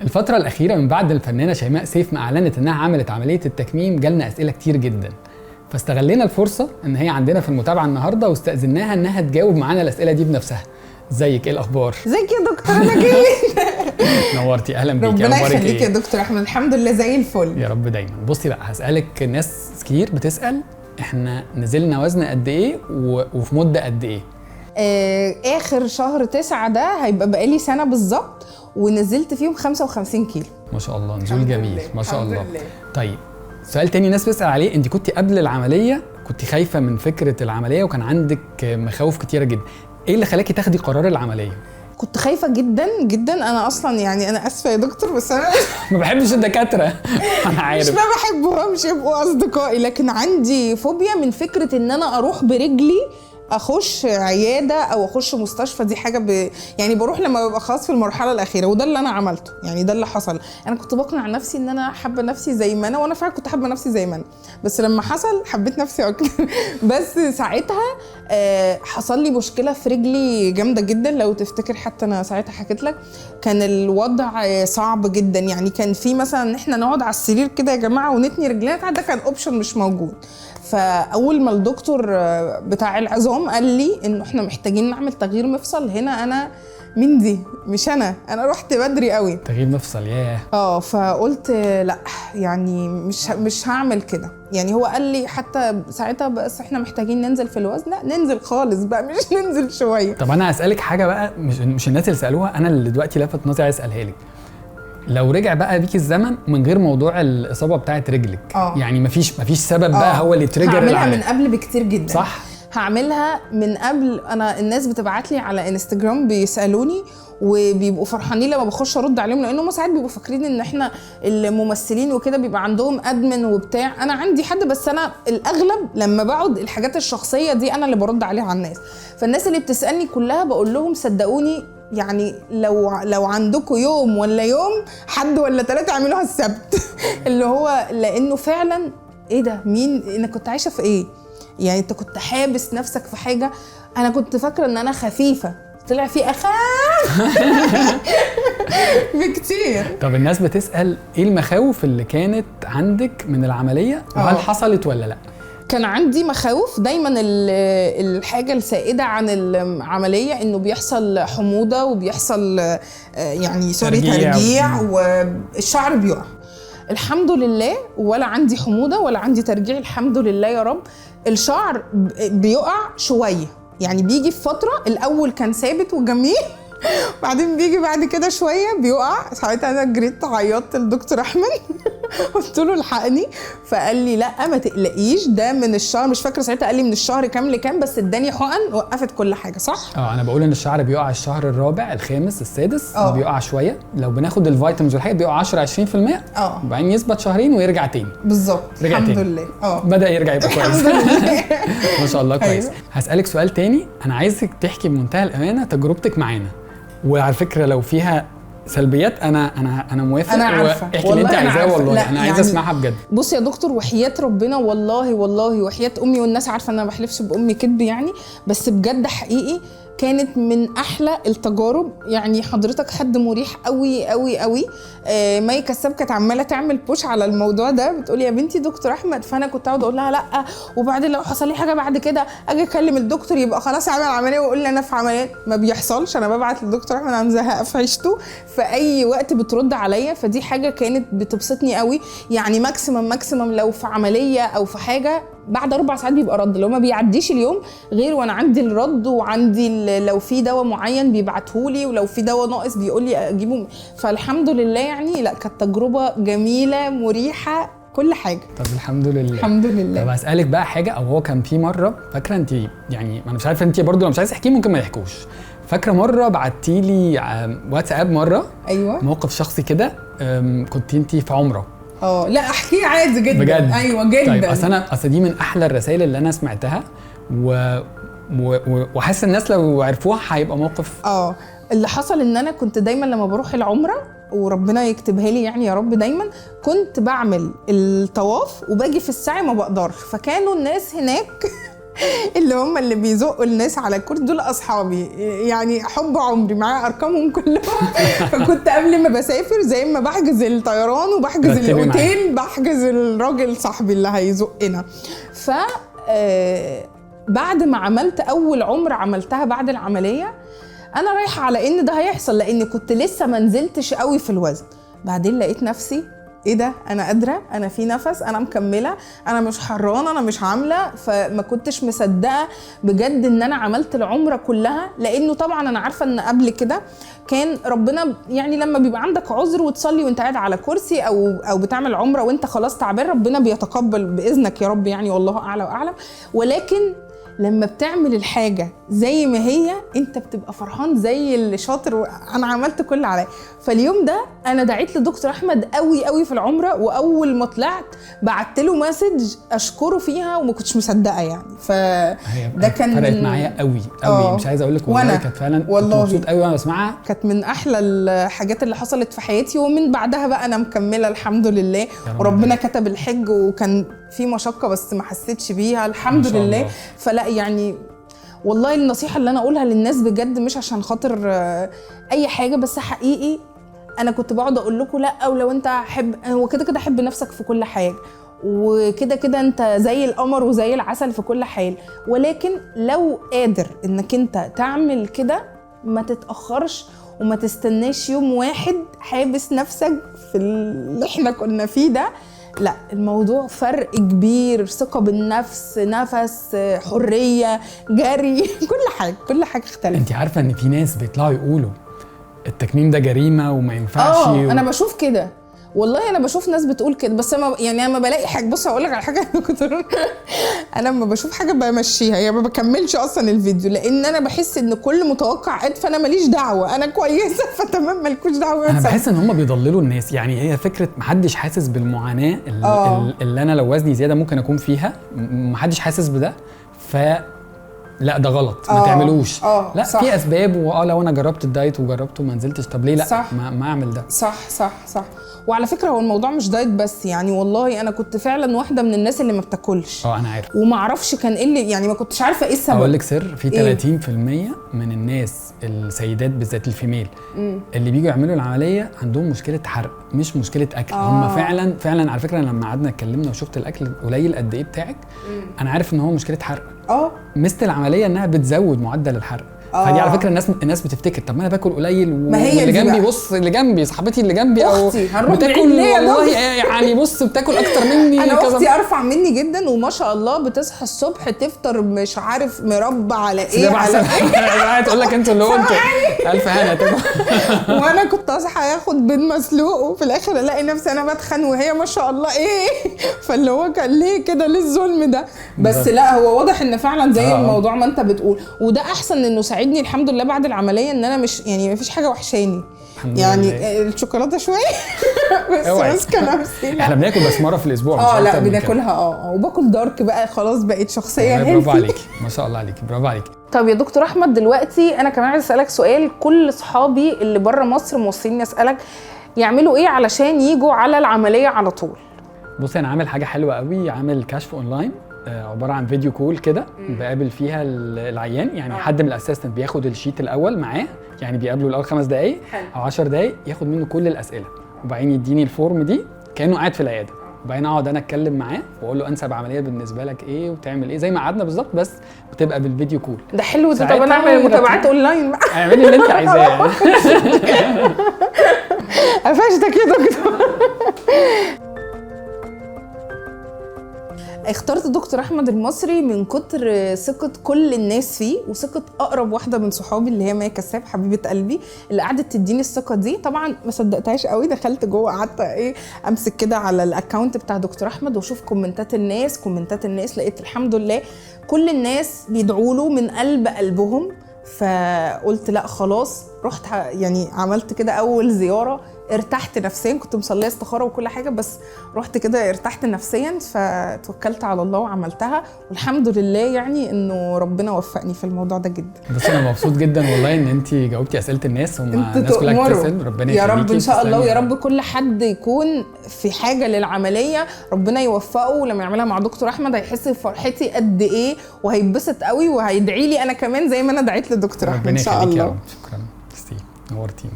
الفترة الأخيرة من بعد الفنانة شيماء سيف ما أعلنت إنها عملت عملية التكميم جالنا أسئلة كتير جدا، فاستغلينا الفرصة إن هي عندنا في المتابعة النهاردة واستأذناها إنها تجاوب معانا الأسئلة دي بنفسها. ازيك، ايه الأخبار؟ ازيك يا دكتور؟ أنا جيت. نورتي، أهلا بيكي. ربنا يخليك يا دكتور أحمد، الحمد لله زي الفل يا رب دايما. بصي بقى، هسألك، ناس كتير بتسأل احنا نزلنا وزن قد ايه وفي مدة قد ايه؟ آخر شهر 9 ده هيبقى بقالي سنة بالظبط، ونزلت فيهم 55 كيلو. ما شاء الله، نزول جميل ما شاء الله. طيب سؤال تاني ناس بتسأل عليه، انت كنت قبل العملية كنت خايفة من فكرة العملية وكان عندك مخاوف كتيرة جدا، ايه اللي خلاكي تاخدي قرار العملية؟ كنت خايفة جدا جدا. انا اصلا يعني انا اسفة يا دكتور بس انا ما بحبش الدكاترة. انا عارف مش ما بحبهمش يبقوا اصدقائي، لكن عندي فوبيا من فكرة ان انا اروح برجلي اخش عيادة او اخش مستشفى. دي حاجة يعني بروح لما ببقى خلاص في المرحلة الاخيرة، وده اللي انا عملته، يعني ده اللي حصل. انا كنت بقنع نفسي ان انا حابة نفسي زي ما انا، وانا فعلا كنت حابة نفسي زي ما انا، بس لما حصل حبيت نفسي اكتر. بس ساعتها حصل لي مشكلة في رجلي جامدة جدا، لو تفتكر حتى انا ساعتها حكيت لك، كان الوضع صعب جدا. يعني كان في مثلا ان احنا نقعد على السرير كده يا جماعة ونتني رجلنا، ده كان option مش موجود. فاول ما الدكتور بتاع العظام قال لي انه احنا محتاجين نعمل تغيير مفصل هنا، انا مين دي؟ مش انا رحت بدري قوي. تغيير مفصل، ياه. فقلت لا، يعني مش هعمل كده. يعني هو قال لي حتى ساعتها بس احنا محتاجين ننزل في الوزن. لا ننزل خالص بقى، مش ننزل شوية. طب انا هسالك حاجة بقى، مش الناس اللي سالوها، انا اللي دلوقتي لفت نظري عايز اسالها لك. لو رجع بقى بيك الزمن من غير موضوع الاصابة بتاعت رجلك، يعني مفيش سبب بقى هو اللي trigger هعملها من قبل بكتير جدا، صح؟ هعملها من قبل. انا الناس بتبعت لي على انستجرام بيسالوني وبيبقوا فرحانين لما بخش ارد عليهم، لان هم ساعات بيبقوا فاكرين ان احنا الممثلين وكده بيبقى عندهم admin وبتاع. انا عندي حد، بس انا الاغلب لما بقعد الحاجات الشخصية دي انا اللي برد عليها على الناس. فالناس اللي بتسالني كلها بقول لهم صدقوني، يعني لو عندكم يوم ولا يوم حد ولا 3 اعملوها السبت. اللي هو لانه فعلا ايه ده، مين انا كنت عايشه في ايه؟ يعني انت كنت حابس نفسك في حاجة. انا كنت فاكره ان انا خفيفة، طلع في اخف بكتير. طب الناس بتسال ايه المخاوف اللي كانت عندك من العملية، وهل حصلت ولا لا؟ كان عندي مخاوف دايما. الحاجة السائدة عن العملية انه بيحصل حموضه وبيحصل يعني سوري ترجيع والشعر بيقع. الحمد لله ولا عندي حموضه ولا عندي ترجيع، الحمد لله يا رب. الشعر بيقع شوية، يعني بيجي في فترة، الاول كان ثابت وجميل، بعدين بيجي بعد كده شوية بيقع. ساعتها انا جريت عيطت للدكتور احمد قلت له الحقني، فقال لي لا ما تقلقيش ده من الشهر، مش فاكره ساعتها قال لي من الشهر كام لكام، بس اداني حقن وقفت كل حاجة. صح؟ انا بقول ان الشعر بيقع الشهر الرابع الخامس السادس، بيقع شوية. لو بناخد ال vitamins والحاجات بيقع 10 20%، وبعدين يثبت شهرين ويرجع تاني. بالظبط، الحمد لله. بدا يرجع يبقى كويس. ما شاء الله كويس. أيوة. هسالك سؤال تاني، انا عايزك تحكي بمنتهى الامانة تجربتك معانا، وعلى فكرة لو فيها سلبيات انا موافق. انا عارفه احكي اللي انت عايزاه، والله انا عايزه اسمعها بجد. بص يا دكتور، وحياه ربنا والله والله وحياه امي، والناس عارفه ان انا ما بحلفش بامي كذب يعني، بس بجد حقيقي كانت من احلى التجارب. يعني حضرتك حد مريح قوي قوي قوي. مي كساب كانت عماله تعمل push على الموضوع ده، بتقول يا بنتي دكتور احمد، فانا كنت اقعد اقول لها لا، وبعدين لو حصل لي حاجة بعد كده اجي اكلم الدكتور يبقى خلاص عمل عملية ويقول لي انا في عملية. ما بيحصلش، انا ببعت للدكتور احمد، انا مزهقه في عيشته، في اي وقت بترد عليا. فدي حاجة كانت بتبسطني قوي. يعني maximum لو في عملية او في حاجة بعد 4 ساعات بيبقى رد، لو ما بيعديش اليوم غير وانا عندي الرد، وعندي لو في دواء معين بيبعتهولي، ولو في دواء ناقص بيقول لي اجيبه. فالحمد لله يعني، لا كانت تجربه جميلة مريحه كل حاجة. طب الحمد لله، الحمد لله. طب هسالك بقى حاجة، او هو كان في مرة فاكره انت، يعني انا مش عارفه انت برضو لو مش عايزه تحكيه ممكن ما يحكوش، فاكره مرة بعتي لي واتساب مرة، ايوه، موقف شخصي كده، كنت انت في عمره. لا احكيه عادي جدا بجد. ايوه جدا. طيب اصل دي من احلى الرسائل اللي انا سمعتها، وحاسس الناس لو عرفوها هيبقى موقف. اللي حصل ان انا كنت دايما لما بروح العمرة، وربنا يكتبها لي يعني يا رب، دايما كنت بعمل الطواف وباجي في السعي ما بقدرش. فكانوا الناس هناك اللي هم اللي بيزقوا الناس على الكرسي دول اصحابي، يعني حب عمري، معايا ارقامهم كلهم. فكنت قبل ما بسافر زي ما بحجز الطيران وبحجز الاوتيل بحجز الراجل صاحبي اللي هيزقنا. ف بعد ما عملت اول عمره عملتها بعد العملية، انا رايحة على ان ده هيحصل لان كنت لسه ما نزلتش قوي في الوزن. بعدين لقيت نفسي ايه ده، انا قادرة، انا في نفس، انا مكملة، انا مش حرانه، انا مش عامله. فما كنتش مصدقه بجد ان انا عملت العمرة كلها، لانه طبعا انا عارفه ان قبل كده كان ربنا يعني لما بيبقى عندك عذر وتصلي وانت قاعد على كرسي او بتعمل عمره وانت خلاص تعبان، ربنا بيتقبل باذنك يا رب، يعني والله اعلى واعلم. ولكن لما بتعمل الحاجة زي ما هي انت بتبقى فرحان زي اللي شاطر، انا عملت كل عليا. فاليوم ده انا دعيت لدكتور احمد قوي قوي في العمرة، واول ما طلعت بعت له message اشكره فيها وما كنتش مصدقة يعني. فده كان فرقت معايا قوي قوي، مش عايزة اقول لك والله كانت فعلا كنت مبسوط قوي وانا بسمعها، كانت من احلى الحاجات اللي حصلت في حياتي. ومن بعدها بقى انا مكملة الحمد لله، وربنا كتب الحج وكان في مشقة بس ما حسيتش بيها الحمد لله. فلا يعني والله النصيحة اللي أنا أقولها للناس بجد، مش عشان خاطر أي حاجة، بس حقيقي أنا كنت بقعد أقول لكم لأ، ولو أنت حب، هو كده كده حب نفسك في كل حاجة، وكده كده أنت زي القمر وزي العسل في كل حال، ولكن لو قادر إنك أنت تعمل كده ما تتأخرش وما تستناش يوم واحد حابس نفسك في اللي احنا كنا فيه ده. لا، الموضوع فرق كبير، ثقة بالنفس، نفس، حرية، جري، كل حاجة، كل حاجة اختلفت. انت عارفة ان في ناس بيطلعوا يقولوا التكميم ده جريمة وما ينفعش انا بشوف كده والله، انا بشوف ناس بتقول كده، بس انا يعني انا بلاقي حاجة، بص هقول لك على حاجة، انا لما بشوف حاجة بمشيها، يعني ما بكملش اصلا الفيديو، لان انا بحس ان كل متوقع قد، فانا ماليش دعوه، انا كويسة فتمام مالكوش دعوه. انا بحس ان هم بيضللوا الناس، يعني هي فكرة محدش حاسس بالمعاناة اللي انا لو وزني زيادة ممكن اكون فيها، محدش حاسس بده، ف لا ده غلط ما تعملوش. لا صح. في اسباب، لو انا جربت الدايت وجربته وما نزلتش، طب ليه لا صح. ما اعمل ده. صح صح صح. وعلى فكرة هو الموضوع مش دايت بس، يعني والله انا كنت فعلا واحدة من الناس اللي ما بتاكلش. انا عارف، وما اعرفش كان ايه اللي، يعني ما كنتش عارفه ايه السبب. اقول لك سر، في 30% من الناس السيدات بالذات ال female اللي بييجوا يعملوا العملية عندهم مشكلة حرق مش مشكلة اكل. هم فعلا فعلا على فكرة لما قعدنا اتكلمنا وشفت الاكل قليل قد ايه بتاعك، انا عارف ان هو مشكلة حرق. ميزة العملية انها بتزود معدل الحرق. فدي على فكرة الناس بتفتكر طب ما انا باكل قليل واللي جنبي، بص اللي جنبي صاحبتي اللي جنبي او بتاكل والله يعني بص بتاكل اكتر مني. انا اختي ارفع مني جدا وما شاء الله، بتصحى الصبح تفطر مش عارف مربى على ايه على ايه، تقول لك انتوا اللي هو انتوا الف هنا. وانا كنت اصحى اخد بيض مسلوق وفي الاخر الاقي نفسي انا بتخن وهي ما شاء الله ايه. فاللي هو كان ليه كده، ليه الظلم ده؟ بس لا هو واضح ان فعلا زي الموضوع ما انت بتقول، وده احسن انه ساعدني الحمد لله بعد العملية ان انا مش يعني مفيش حاجة وحشاني، يعني الشوكولاتة شوية بس ماسكه نفسي. احنا بناكل بس مرة في الاسبوع. لا بناكلها وباكل dark بقى، خلاص بقيت شخصية healthy. برافو عليكي ما شاء الله عليكي، برافو عليكي. طب يا دكتور احمد دلوقتي انا كمان عايز اسالك سؤال، كل اصحابي اللي بره مصر موصيني اسالك يعملوا ايه علشان يجوا على العملية على طول؟ بصي انا عامل حاجة حلوة قوي، عامل كشف اونلاين عبارة عن video call كده، بقابل فيها العيان، يعني حد من ال assistant بياخد ال sheet الاول معاه، يعني بيقابله الاول 5 دقائق او 10 دقائق، ياخد منه كل الاسئلة وبعدين يديني ال form دي كانه قاعد في العيادة، وبعدين اقعد انا اتكلم معاه واقول له انسب عملية بالنسبة لك ايه وتعمل ايه، زي ما قعدنا بالظبط بس بتبقى بال video call. ده حلو ده. طب انا اعمل متابعات اونلاين بقى. اعملي اللي انت عايزاه يعني. قفشتك يا دكتور. اخترت دكتور احمد المصري من كتر ثقة كل الناس فيه، وثقه اقرب واحدة من صحابي اللي هي مايا كساب حبيبه قلبي، اللي قعدت تديني الثقة دي. طبعا ما صدقتهاش قوي، دخلت جوه قعدت ايه امسك كده على ال account بتاع دكتور احمد واشوف كومنتات الناس، كومنتات الناس، لقيت الحمد لله كل الناس بيدعوا له من قلب قلبهم. فقلت لا خلاص رحت يعني عملت كده اول زيارة، ارتحت نفسيا، كنت مصليه استخاره وكل حاجة، بس رحت كده ارتحت نفسيا، فتوكلت على الله وعملتها، والحمد لله يعني انه ربنا وفقني في الموضوع ده جدا. بس انا مبسوط جدا والله ان انت جاوبتي اسئلة الناس، هم الناس كلها بتسال، ربنا يا رب ان شاء الله، ويا رب كل حد يكون في حاجة للعملية ربنا يوفقه، ولما يعملها مع دكتور احمد هيحس بفرحتي قد ايه، وهيتبسط قوي، وهيدعي لي انا كمان زي ما انا دعيت لدكتور احمد ان شاء الله. شكرا، نورتيني.